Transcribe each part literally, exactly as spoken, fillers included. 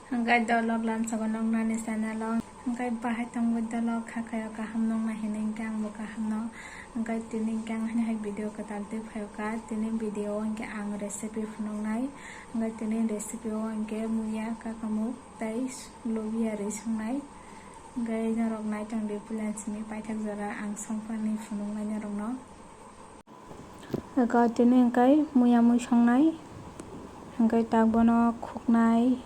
Hwnkhe dolok lamsogo noknani channel o. Hwnkhe bahai tongwi dolok kha khayo kaham nokna hinwi hwnkhe angbo kaham no. Hwnkhe tini hwnkhe ang haino hai video kwtal twi phaio kha. Tini video o hwnkhe ang recipe phunuknai. Hwnkhe tini recipe o hwnkhe muya, kakamuk tei lubia rwi songnai. Hwnkhe norok naitongdi puila simi paithak jora ang songphani phunuknai norokno. Eko tini hwnkhe muya mui songnai, hwnkhe tak bono khuknai.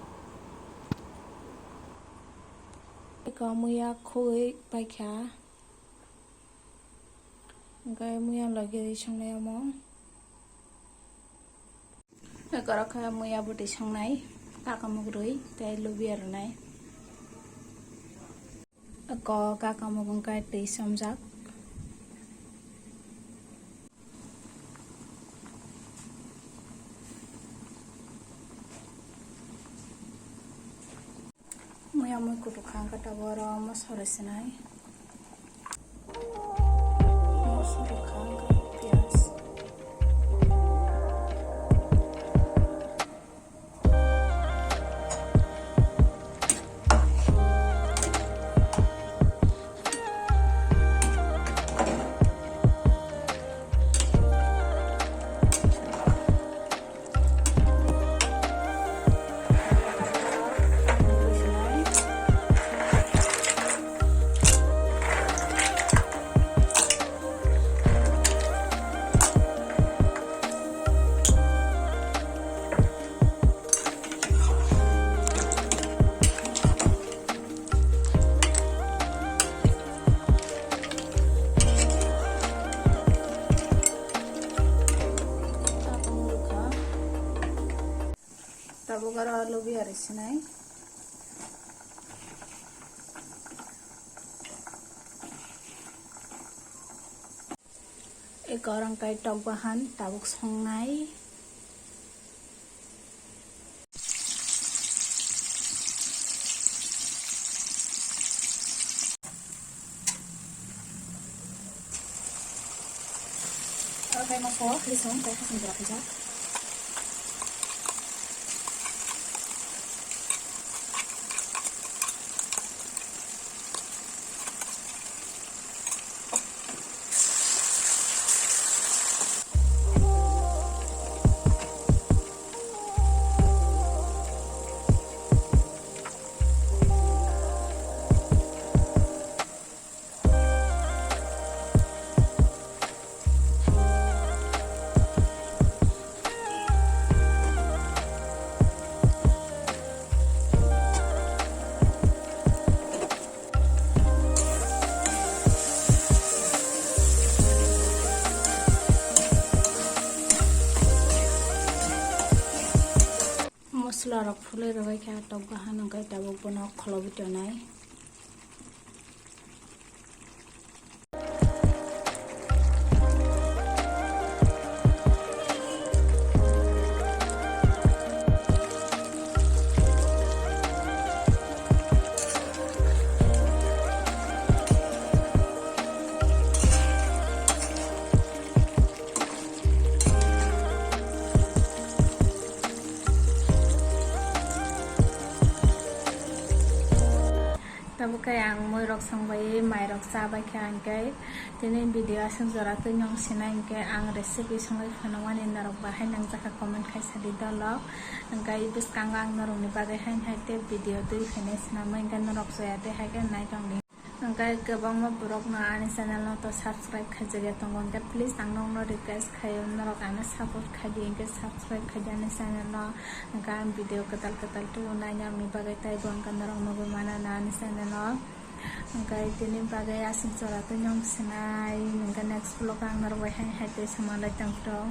Eko muya khugwi paikha, hwnkhe muya logi rwi songnai omo. Eko rok khe muya bwtwi songnai, kakamuk rwi tei lubia rwnai. Eko kakamuk wngkha twi chomjak. Muya mui kutuk kha wngkha tabuk oro moso rwi swnai. Moso rwkha wngkha piyaj. Tabuk oro lubia rwi swnai. Eko rang kai tok bahan tabuk songnai. Oro kai mokho, lisong, tei hasing jora khaijak. Mosola rok phulwi rwbai kha, tok bahan wngkha tabuk bono khulobwi tonai. Tabuk khe ang mui rok songbai, mai rok chabai kha, hwnkhe tini video aswk jora twi nung sinai, hwnkhe ang recipe songwi phunukmani norok bahai nangjakha comment khai sadi dolok. Hwnkhe bwskango ang norokni bagwi haino hai tei video twi phainai swnamwi, hwnkhe norok joya tei hai khe naitongdi. Hwnkhe kwbangma borokno ani channel no to subscribe khaijakya tongo, hwnkhe please ang nokno request khaio, norok ano support khaidi, hwnkhe subscribe khaidi ani channel no. Hwnkhe ang video kwtal kwtal tubu naina bagwi taibo hwnkhe norok nugwi mano na ani channel o. Hwnkhe tini bagwi aswk jora twi nung sinai, hwnkhe next vlog ang norok bai hai hai tei samalai tongphuru.